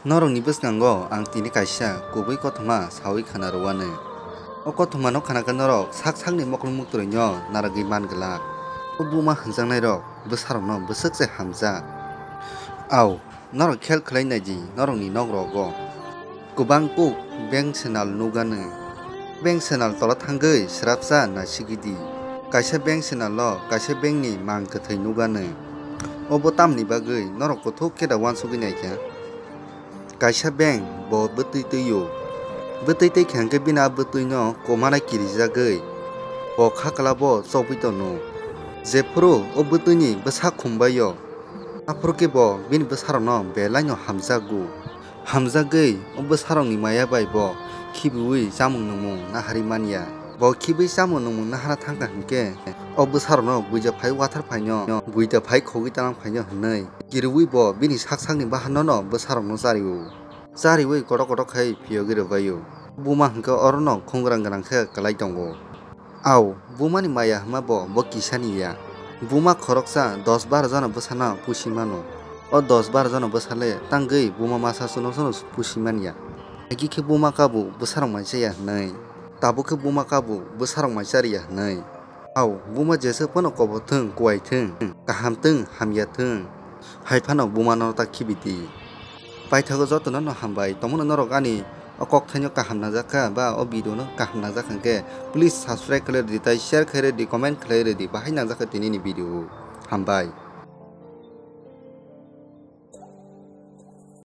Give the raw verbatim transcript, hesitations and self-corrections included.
Norokni bwskango ang tini kaisa kubui kothoma saui khana rwuanw. O kothomano khanakhe norok sak sakni mokol muktrwino naragwi man glak. O buma hwnjaknairok bwsarokno bwswk se hamjak. Au, norok khel khlai naidi norokni nok rogo. Kwbang kuk bank swnal nuganw. Bank swnal tola thangwi swrapsa naisigwidi. Kaisa bank swnalo kaisa bankni mang kwthwi nuganw. Obo tamni bagwi norok kuthuk khe da uansugwi naikha? Kaisa bank bo bwtwi twio. Bwtwi twi khe hwnkhe bini a bwtwino kwmana kirijagwi bo khaklabo chobwi tono. Jephuru o bwtwini bwsa khumbaio, aphuru khe bo bini bwsarokno belaino hamjakgo. Hamjagwi o bwsarokni maya bai bo khibiui chamung nwngmung naharwi manya. Bo khibui chamung nwngmung nahara thangkha hwnkhe o bwsarokno buija phai wathar phaino, buida phai khogwi talang phaino hwnwi kiriui bo bini sak sakni bahanno no bwsarokno chario. Chariui kotok kotok khai phiyogwi rwbaio. Buma hwnkhe orono khungrang gwnang khe kwlai tongo. Au, bumani maya hwnma bo, bo kisani ya. Buma khoroksa dos bar jona bwsano pusi mano. O dos bar jona bwsale tangwi buma masa suno suno pusi man ya. Agi khe buma kabu bwsarok mai chaya hwnwi. Tabuk khe buma kabu bwsarok mai chariya hwnwi. Au, buma jesa phano kobor thwng, kuwai thwng, kaham thwng, hamya thwng. Hai phano bumano ta khibi di. Paithago jotono no hambai, tongmano norok ani o kokthaino kaham nangjakha ba o video no kaham nangjak hwnkhe, please subscribe khlai rwdi tai share khlai rwdi, comment khlai rwdi, bahai nangjakha tinini video. Hambai.